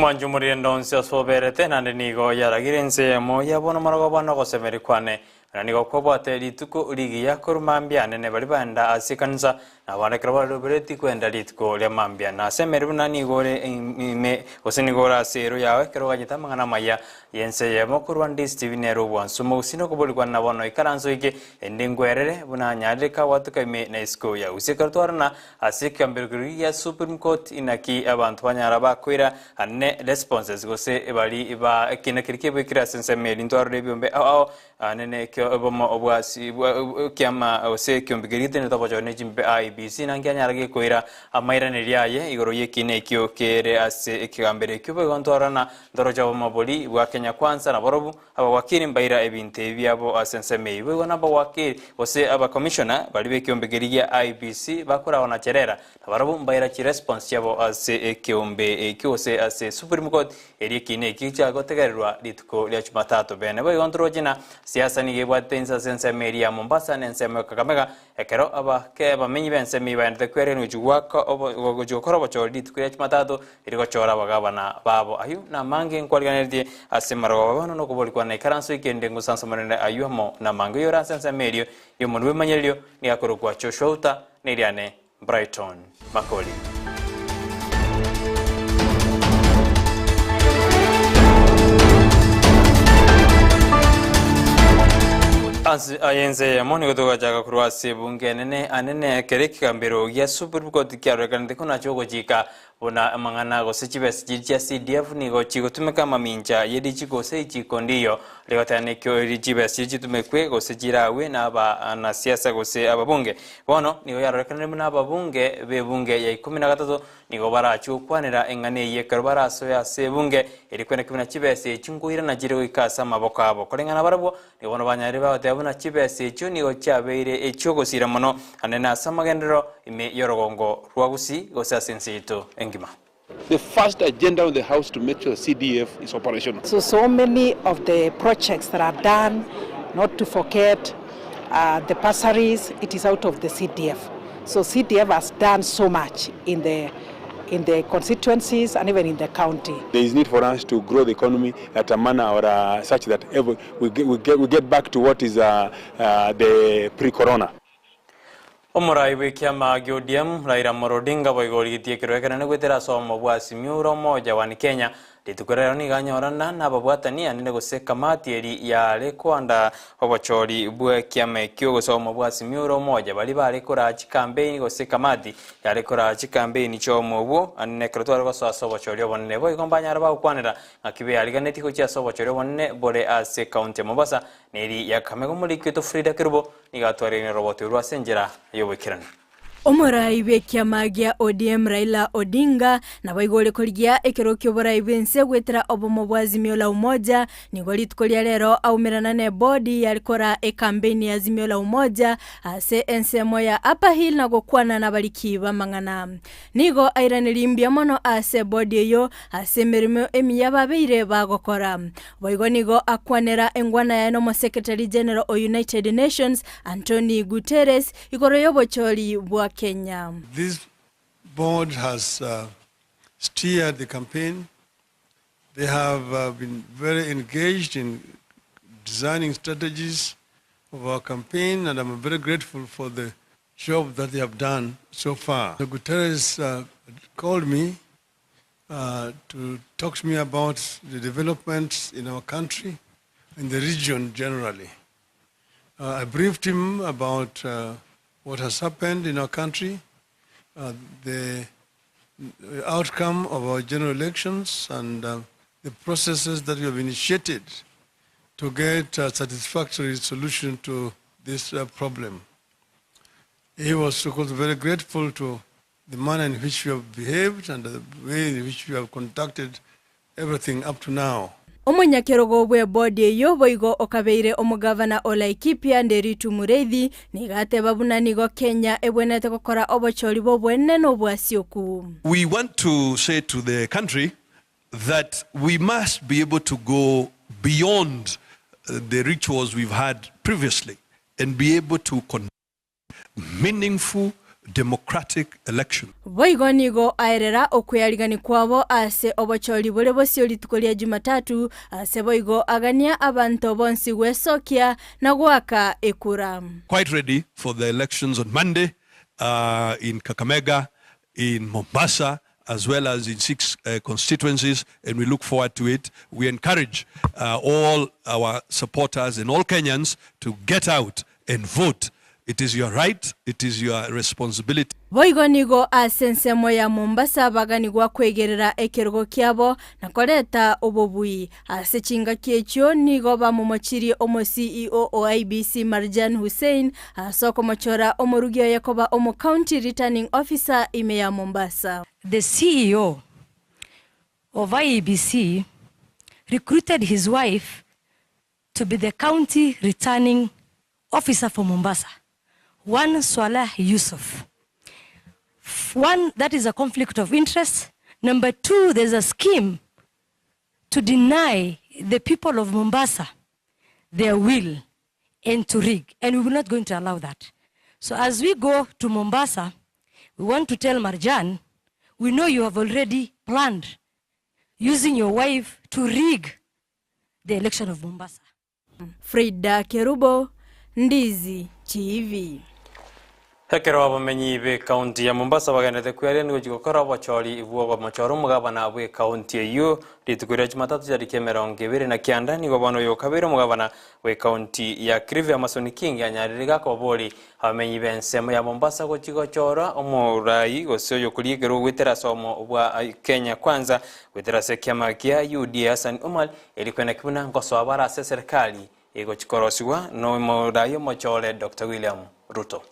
Omwancho omorende onsi ase oberete, naende nigo yaragire ense eyemo ya bono marogoba na ogosemeria kwane, na nigo kwabwate rituko rigiya korwa mambia ane ne baria baenda ase ekanisa, na abande ekero barobereti kwenda rituko ria mambia. Na ase emeremo buna nigo ore ime, gose nigo ore ase ero yao ekero oganyete amang'ana amaya y'ense eyemo korwa Ndisi TV nere obwansu omogusii na okoborigwa na bono ikaranso eke ende nkwerere buna nyarire kagwatoka ime na isiko ya gusii ekero twarana Ase ekiambero keria gia Supreme Court inaki abanto banyara bakoira ane responses gose bari ba ekina keria kebekire ase ensemo eria ntwarore ebiombe ao ao ane ne ekio obomo obwa ekiama gose ekiombe keria gete togochora ne chimbe IEBC nanki anyara gekoira amairanerio aye igoro ye ekina ekio kere ase ekegambero ekio boigo ntwarora ntoroche obomo boria bwa Kenya Kwanza naborobwo Abawakili mbaira ebinto ebi biabo ase ensemo eyio. Boigo nabawakili, gose abacommissioner, baria b'ekeombe keria gia IEBC bakoragwa na Cherera, nabarabwo mbaira chiresponse chiabo ase ekeombe ekio gose ase Supreme Court erio ekiina ekio gichake gotegererwa rituko ria Jumatatu. Bene boigo ntoroche ng'a siasa nigo ebwatete inse ase ensemo eria ya Mombasa na ensemo ya Kakamega Ekero abake abamenyi b'ensemo eyio baendete kwereria gochia goaka obo gochia gokora obochori rituko ria Jumatatu, erio gochora abagabana babo. Ayio namange nkwariganeretie ase marogoba bono nokobori kwane ikaranso ekende ngosansamoranere ayio amo namange. Oyore ase ensemo erio y'omonwa bw'emanyererio nigo akorokwa Joshua Uta, na eriane Brighton Makori. Ase aye ense eyemo nigo togachaka korwa ase ebunge enene anene ekero ekegambero gia Supreme Court kiarorekanete konacha ogochika Buna amang'ana gose chibesa chiria chia CDF nigo chigotumeka amamincha ye richiko gose richiko ndiyo rigoteba ekio eri chibesa chiria chitumekwe gose chiragwe na abanasiasa gose ababunge. Bono nigo yarorekanire buna ababunge b'ebunge ya ikomi na gatato nigo barachie gokwanera eng'ana eyio ekero barasoe ase ebunge eri kweneki buna chibesa echio nkoirana chire goika ase amaboko abo. Koreng'ana barabwo nigo bono banyarire bagoteba buna chibesa echio nigo chiabeire echi'ogosira mono anene ase amagenderero ime y'orogongo rwa Gusii gose ase ense yaito engima. The first agenda of the house to make sure CDF is operational. So so many of the projects that are done, not to forget uh, the bursaries, it is out of the CDF. So CDF has done so much in the in the constituencies and even in the county. There is need for us to grow the economy at a manner or uh, such that every, we, get, we, get, we get back to what is uh, uh, the pre-corona. Omorai bw'ekiama gia ODM, Raila Amolo Odinga boigo origetie ekerwa ekenene goetera ase obomo bwa Azimio la Umoja One Kenya. Rituko rero nigo anyorana nababwatani anene gose ekamati eri yare koanda obochori bw'ekiama ekio gose obomo bwa Azimio la Umoja baria bare koraa chikampeini gose ekamati yare koraa chikampeini chi'obomo obwo anene ekero tware gosoa ase obochori obonene. Boigo mbanyare bagokwanera ng'aki beariganetie gochia ase obochori obonene bore ase ekaunti ya Mombasa neri ya Kakamega. Omoriki oito Frida Kerubo Nigo atwareire roboto orwo ase enchera y'oboikeranu. Omorai bw'ekiama gia ODM Raila Odinga naboigo ore korigia ekero ki'oborai bw'ense goetera obomo bwa Azimio la Umoja nigo rituko ria rero aumerana ne bodi yare koraa ekampeini ya Azimio la Umoja ase ensemo ya Upper Hill na gokwana nabariki b'amang'ana. Nigo airaneri mbuya mono ase ebodi eyio ase emeremo emiya babeire bagokora. Boigo nigo akwanera engwana yaye n'Omosekretari General o United Nations, Antonio Guterres, igoro y'obochori bwa Kenya. This board has steered the campaign. They have been very engaged in designing strategies of our campaign and I'm very grateful for the job that they have done so far. Guterres called me to talk to me about the developments in our country and the region generally. I briefed him about what has happened in our country, the outcome of our general elections and the processes that we have initiated to get a satisfactory solution to this problem. He was, of course, very grateful to the manner in which we have behaved and the way in which we have conducted everything up to now. Omonyakerogo bw'ebodi eyio boigo okabeire omogavana o Laikipia Nderitu Mureithi nigo ateba buna nigo Kenya ebwenerete gokora obochori bw'oboenene na obwasioku. We want to say to the country that we must be able to go beyond the rituals we've had previously and be able to conduct meaningful, democratic election. Boigo nigo aerera okwearigania kwabo ase obochori bore bosio rituko ria Jumatatu, ase boigo agania abanto bonsi gwesokia na goaka ekura. Quite ready for the elections on Monday in Kakamega, in Mombasa as well as in 6 constituencies and we look forward to it. We encourage all our supporters and all Kenyans to get out and vote. It is your right, it is your responsibility. Boigo nigo ase ensemo ya Mombasa baganigwa kwegerera ekerogo kiabo na koreta obobui. Ase chingaki echio nigo bamomochirie omo CEO o IEBC Marjan Hussein ase okomochora omorugi oye koba omo County Returning Officer ime ya Mombasa. The CEO of IEBC recruited his wife to be the county returning officer for Mombasa, one Swaleh Yusuf. One, that is a conflict of interest. Number two, there's a scheme to deny the people of Mombasa their will and to rig, and we were not going to allow that. So as we go to Mombasa, we want to tell Marjan, we know you have already planned using your wife to rig the election of Mombasa. Frida Kerubo, Ndizi TV. Ekero abamenyi b'ekaunti ya Mombasa bagenderete kwearia nigochia gokora obochori bw'ogomochora omogabana bw'ekaunti eyio rituko ria Jumatatu chitariki emerongo ebere na kianda nigo bono oyo okabeire omogabana bw'ekaunti ya Kilifi Amason Kingi anyarire gakobori abamenyi b'ensemo ya Mombasa gochia gochora omorai gose oyokoria ekero goetera ase omo bwa Kenya Kwanza goetera ase ekiama kia UDA Hassan Omar eri kweneki buna ngosoa bare ase eserikali egochikorosiwa nomorai omochore Dr William Ruto.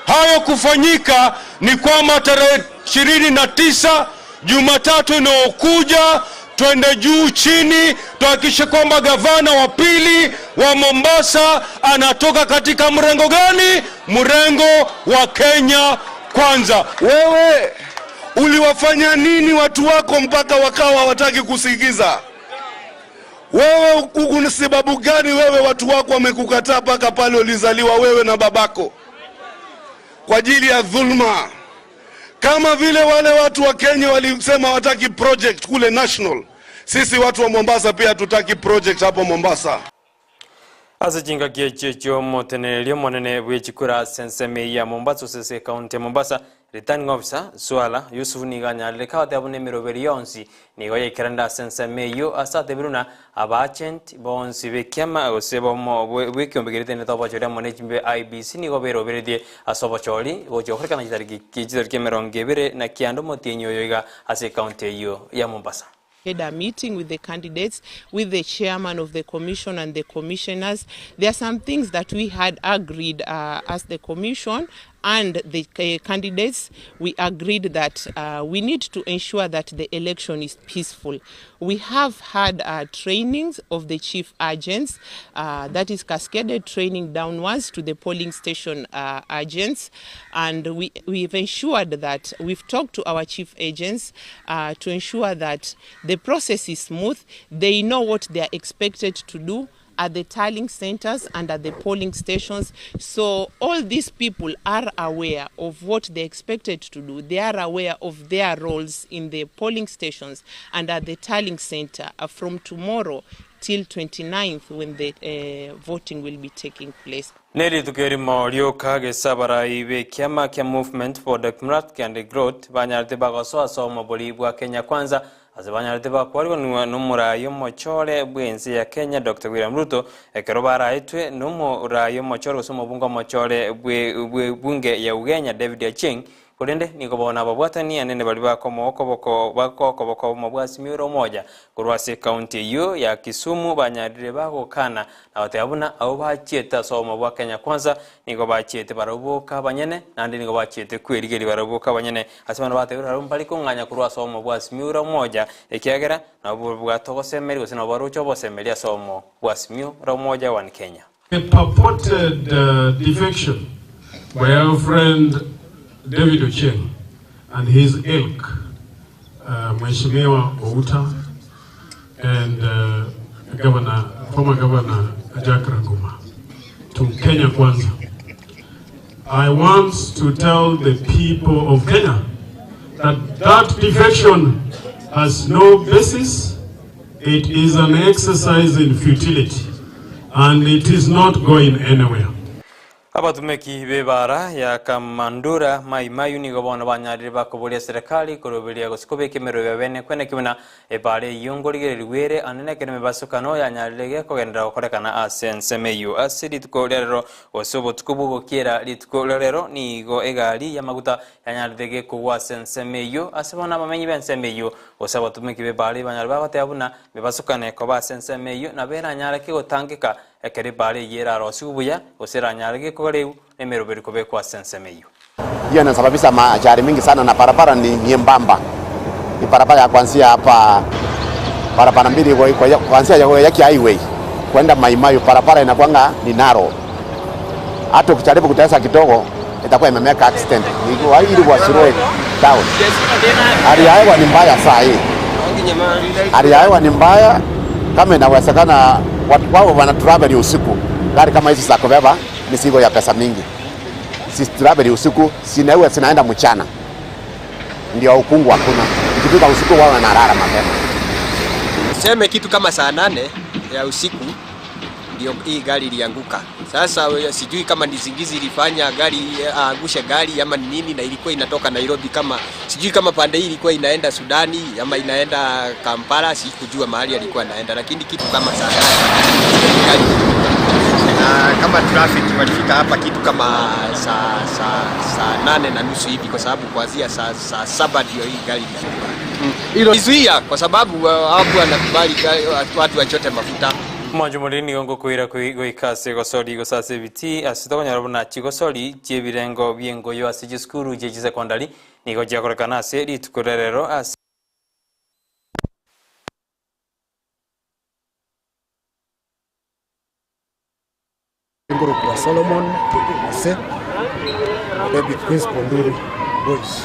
Hayo kufanyika ni kwamba tarehe 29 Jumatatu inayokuja twende juu chini, tuhakikishe kwamba gavana wa pili wa Mombasa anatoka katika mrengo gani? Mrengo wa Kenya Kwanza. Wewe uliwafanya nini watu wako mpaka wakawa hawataki kusikiza? Wewe kuna sababu gani wewe watu wako wamekukataa mpaka pale ulizaliwa wewe na babako? Kwa ajili ya dhulma. Kama vile wale watu wa Kenya walisema hawataki project kule national, sisi watu wa Mombasa pia hatutaki project hapo Mombasa. Ase chingaki echio chiomoteneneri omonene bwechikura ase ensemo eyio ya Mombasa ase ase ekaunti ya Mombasa, Returning Officer Swala Yusuf nigo anyarire kagoteba buna emeroberi yonsi nigo yaikerande ase ensemo eyio ase atebire buna abaagent bonsi b'ekiama gose bomo bw'ekiombe keria etenenete obochori amo ne chimbe IEBC nigo beroberetie ase obochori gochia gokorekana chitariki chitariki emerongo ebere na kianda omotienyi oyo iga ase ekaunti eyio ya Mombasa. Had a meeting with the candidates, with the chairman of the commission and the commissioners. There are some things that we had agreed as the commission and the candidates. We agreed that we need to ensure that the election is peaceful. We have had trainings of the chief agents, that is cascaded training downwards to the polling station agents, and we've ensured that we've talked to our chief agents to ensure that the process is smooth. They know what they are expected to do at the tallying centers and at the polling stations. So all these people are aware of what they're expected to do. They are aware of their roles in the polling stations and at the tallying center from tomorrow till 29th when the voting will be taking place. Nerituko erimo rioka gese abarai b'ekiama kia Movement for Democratic and Growth banyarete bagosoa ase omobori bwa Kenya Kwanza ase banyarete bakwarigwanigwa nomorai omochore bw'ense ya Kenya Dr William Ruto ekero baraetwe nomorai omochore gose omobunge omochore bwe bunge ya Ugenya David Achieng korende nigo bono ababwatani anene baria bakomoa bakokoboko obomo bwa Azimio la Umoja korwa ase ekaunti eyio ya Kisumu banyarire bagokana na goteba buna abwo bachiete ase obomo bwa Kenya Kwanza nigo bachiete barabwo boka abanyene naende nigo bachiete kwerigeria barabwo boka abanyene ase bono batebire barabwo mbari kong'anya korwa ase obomo bwa Azimio la Umoja ekiagera nabo bobwate ogosemeria gose nabo baroche obosemeria ase obomo bwa Azimio la Umoja One Kenya. The purported defection by our friend David Ochieng and his ilk, Mheshimiwa Outa and Governor, former Governor Jack Ranguma, to Kenya Kwanza. I want to tell the people of Kenya that that defection has no basis, it is an exercise in futility and it is not going anywhere. Abatumeki b'ebaara ya Kamandura Mai Mahiu nigo bono banyarire bakoboria eserekari koroberia gose kobeka emerobio bene kweneki buna ebaara eyio nkorigererigwa ere ande nekero emebasokano yanyarire gekogenderera gokorekana ase ensemo eyio. Ase rituko ria rero gose obotuko bw'ogokiera rituko ria rero nigo egari y'amaguta yanyarire gekogwa ase ensemo eyio ase bono abamenyi b'ensemo eyio gose abatumeki b'ebaara banyare bagoteba buna mebasokano ekoba ase ensemo eyio nabo eranyare kegotangeka Ekero ebaara eyio erarosigwe buya, gose eranyare gekogareu, na emeroberi kobekwa ase ensemo eyio. Hiyo inasababisha maajali mingi sana na barabara ni nyembamba. Ni barabara ya kuanzia hapa barabara mbili kuanzia Waiyaki Highway kwenda Mai Mahiu, barabara inakuanga ni narrow. Hata ukijaribu kuteleza kidogo itakuwa imemeka accident ili wasirue down. Hali ya hewa ni mbaya saa hii, hali ya hewa ni mbaya. Kama inawezekana watu wao wana travel usiku, gari kama hizi za kubeba mizigo ya pesa mingi si travel usiku, sinawe zinaenda mchana, ndio ukungu hakuna. Ikifika usiku wao wanalala mapema. Seme kitu kama saa 8 ya usiku ndio hii gari ilianguka. Sasa sijui kama ni zingizi ilifanya gari aangushe gari ama ni nini, na ilikuwa inatoka Nairobi, kama sijui kama pande hii ilikuwa inaenda Sudani ama inaenda Kampala, sikujua mahali alikuwa anaenda, lakini kitu kama saa 8 gari na kama traffic walifika hapa kitu kama saa 8:30 hivi, kwa sababu kuanzia saa 7 ndio hii gari ilianguka. Ilizuia kwa sababu hawakuwa wanakubali watu wachote mafuta. Omonche omoriri nigo ngokoira goika ase egosori gose ase ebitii ase tokonyora buna chigosori chi'ebirengo bi'engoyo ase chisukuru chie chisekondari nigo chiakorekana ase rituko ria rero ase. Nkorokwa Solomon Mose, Deputy Principal Nduru Boys.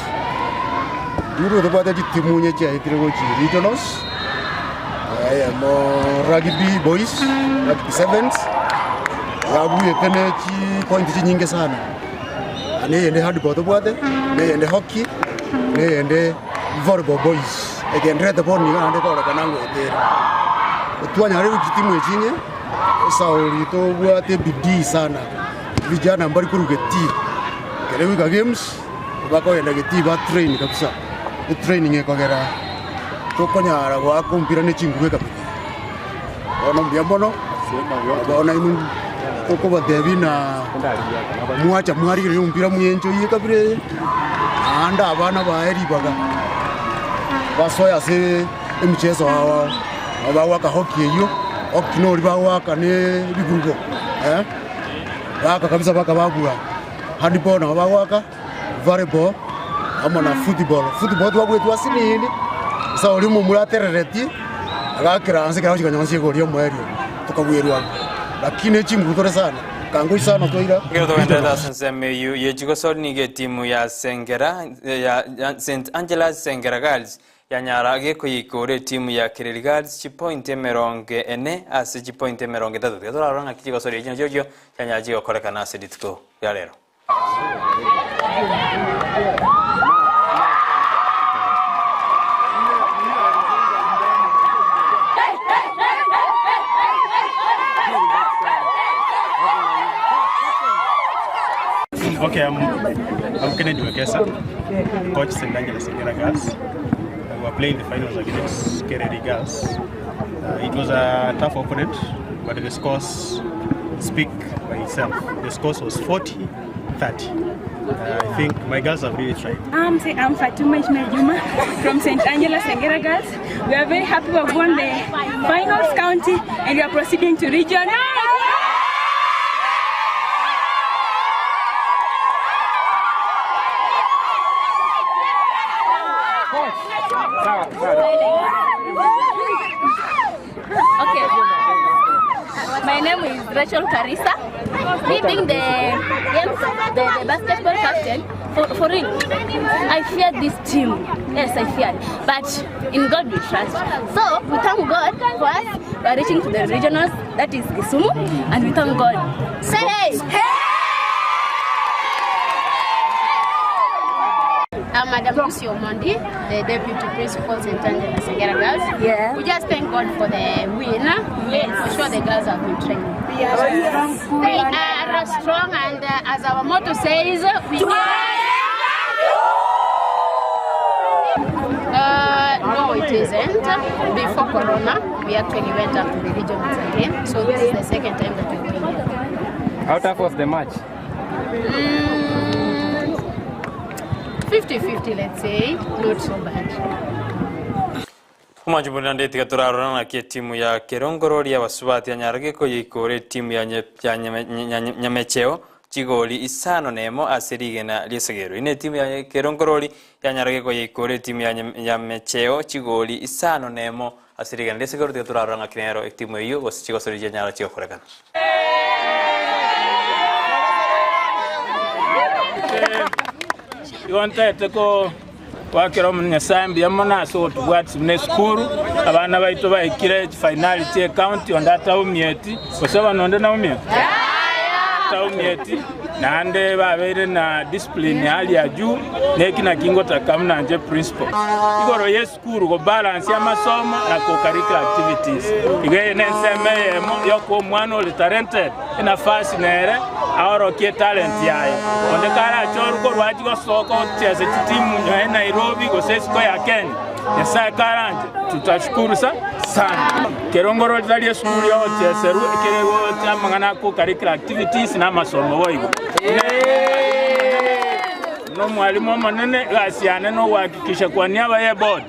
Nduru tobwate chitimu onye chiaetire gochia regionals, eyemo rugby boys, rugby sevens, yabuete ne chipoint chinyinge sana. Na eyende handball tobwate, na eyende hockey, na eyende volleyball boys. Egendererete bono iga naende ekorekana ngoeta ere. Twanyarire chitimu echi inye. Sauli tobwate bidii sana, vijana mbari korwa getii, ekero goika games bakogenda getii ba train kabisa, etraining ekogera tokonyara goaka omopira ne chinguru ekabira. Bono mbuya mono, bono inwe tokobatebia ng'a mwacha mwarigereria omopira mwenchoyie ekabira eye, naende abana baye ribaga basoe ase emicheso ao ao, nabo bagoaka hockey eyio, hockey nori bagoaka ne ebigurugo eh, baaka kabisa mpaka babua. Handball nabo bagoaka, volleyball, amo na football. Football twabwetwe ase nini, ase oria omomura atereretie, agakera nse ekero agochia konyora egori omoerio, tokabwerwa abwo. Lakini echinguru tore sana, kangoi sana twaira. Ekero togenderete ase ensemo eyio ye chigosori nigo etimu ya Sengera ya St Angela's Sengera Girls Yanyara gekoyeika ore etimu ya Kereri Girls chipointi 40 ase chipointi 30. Tiga torarore ng'aki chigosoria echi nachirochio chianyara chigokorekana ase rituko ria rero. Okay, I'm Kennedy Wekesa, coach St. Angela Sengera Girls. We were playing the finals against Kereri Girls. It was a tough opponent, but the scores speak by itself. The scores was 40-30. I think my girls have really tried. I'm Fatuma Ismail Juma from St. Angela Sengera Girls. We are very happy we have won the finals county and we are proceeding to region. Okay. My name is Rachel Karisa. Me being the basketball captain, for real, I feared this team. Yes, I feared. But in God we trust. So we thank God for us. We are reaching to the regionals, that is Kisumu, and we thank God. Say hey! Hey! I'm Madam Lucy Omondi, the Deputy Principal St. Angela Sengera Girls. Yeah. We just thank God for the win. Yes. And for sure the girls have been training. Yes. They are strong and as our motto says, we no, it isn't. Before Corona, we actually went up to the regionals again. So this is the second time that we've been here. How tough was the match? 50-50, let's say. Not so bad. Omwanchi buna nde tiga torarora naki etimu ya Kerongorori abasubati yanyarage koyeikora etimu ya Nye- ya Nyame- Nya- Nya- Nyamecheo chigori isano nemo ase rigena riesegero. Ine etimu ya Kerongorori yanyarage koyeikora etimu ya Nyame- Nyamecheo chigori isano nemo ase rigena riesegero tiga torarora ng'aki nero etimu eyio gose chigosori chianyara chigokorekana. Igo ntaete ko goakera Omonene Nyasae mbuya mono ase ogotobwatisia buna esukuru, abana baito baikire chifainali chie ecounty, onde ataumieti, gose bono onde naumieti? Ataumieti, naende babeire na discipline ya hali ya juu, neki naki ngotaka buna inche principal. Igoro y'esukuru go balance amasomo na co-curricular activities. Igo eye nensemo eyemo yokoa omwana ore talented enafasi nere aorokie etalent yaye. Onde karachorwe korwa achie gosoka gochesa chitimu nonye Nairobi gose isiko ya Kenya, Nyasae karanche tutashukuru sa sana. Kerongoro tari esukuru yogocheserwa ekere gocha amang'ana a co-curricular activities na amasomo boigo. Buna omwalimu omonene, egasi yane nogohakikisha kwania abaye eboard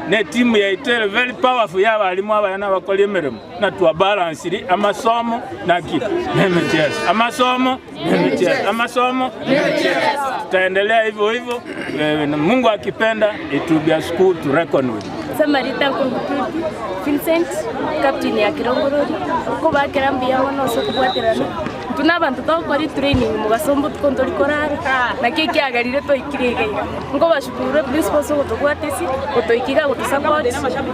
na etimu yaito ere very powerful ya abalimu abaya na abakori emeremo, na twabalansiri amasomo naki? Na emicheso, amasomo na emicheso, amasomo na emicheso. Tutaendelea hivyo hivyo, na Mungu akipenda it will be a school to reckon with. Samarita nkoruta Vincent, captain ya Kirongorori, nkobakera mbuya mono ase okobwaterana. Intwe na abanto togokora etraining mogaso mbotuko ntori korara, naki ekiagerire twaikire iga iga. Nkobashukurure principal ase ogotobwatesia, gotoika iga gotosupport,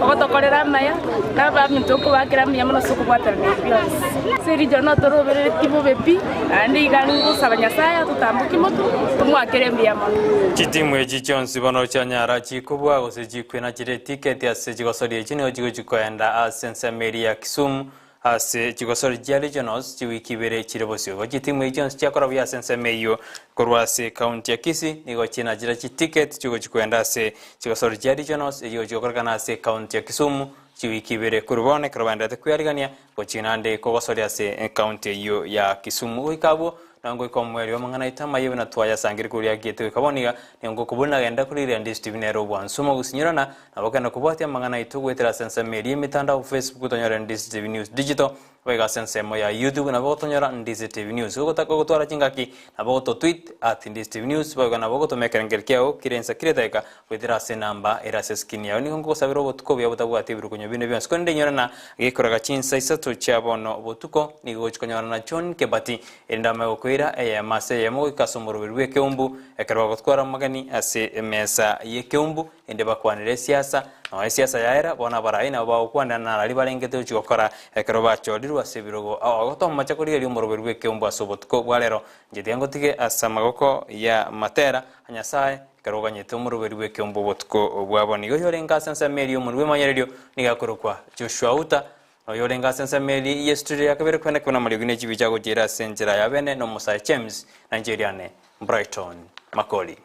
ogotokorera amaya, na abaminto nkobakera mbuya mono ase okobwaterana ebi bionsi. Ase rigiya notorobereretie bobe pi, naende iga ngosaba Nyasaye atotambokie motwe, tomoakere mbuya mono. Chitimu echi chionsi bono chianyara chikobua gose chikwena chire etiketi ase chigosori echi nigo chigochi koenda ase ensemo eria ya Kisumu Ase chigosori chia Regionals chiwiki ibere chire bosio. Igo chitimu echi chionsi chiakora buya ase ensemo eyio korwa ase ekaunti ya Kisii nigo chinachire chiticket chigochi koenda ase chigosori chia Regionals echio chigokorekana ase ekaunti ya Kisumu chiwiki ibere korwa bono ekero baenderete kwearigania gochia naende kogosoria ase ekaunti eyio ya Kisumu. Goika abwo nabo ngoika omoerio bw'amang'ana aito amaye buna twayasangire koria agiete goika bono iga nigo ngokobuna nagenda korigereria Ndizi TV nere obwansu omogusinyerana Nabo kende kobwatia amang'ana aito goetera ase ensemo eria y'emetandao Facebook tonyore Ndizi TV News Digital, boigo ase ensemo ya YouTube nabo gotonyora Ndizi TV News. Gogotaka gotwara chingaki nabo goto tweet at Ndizi TV News boigo nabo gotoma ekerengeri kiao kire insa kire edageka goetera ase enamba ere ase escreen yao. Nigo nkogosabera obotuko obuya botabwati ebirukonyo binde bionsi korende inyore na gekoraga chinsa isato chia bono botuko nigo gochi konyora na John Kebati erinde amanye gokoira eyemo ase eyemo goika ase omoroberi bw'ekeumbu ekero bagotwara amageni ase emesa y'ekeumbu Inde bakwanere esiasa, nonya esiasa yaera, bono abarai nabo bagokwanera narari barengete gochia gokora ekero bachorirwe ase ebirogo. Ogotomocha korigereria omoroberi bw'ekeombe ase obotuko bwa rero, inche tiga ngotige ase amagoko y'amatera a Nyasae, ekero oganyete omoroberi bw'ekeombe obotuko bwa bono. Igo oyorenge ase ensemo eria omonwe bw'emanyererio nigo akorokwa Joshua Uta, na oyorenge ase ensemo eria y'estudio ya kabere kwene kwene amariogi ne chibicha agochiera ase enchera ya bene nomosae James, na inche eriane Brighton Makori.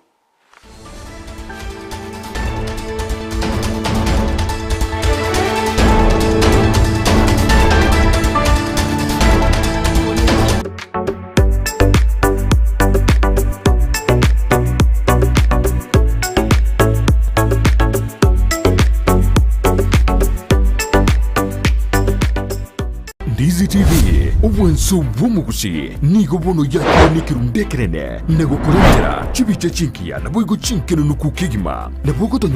Ndizi TV, obwanso bw'omogusi nigo bono yakire nekerundu ekenene na gokorentera chibicha chingiya naboigo chinkenenuku kegima. Nabo ogotonya.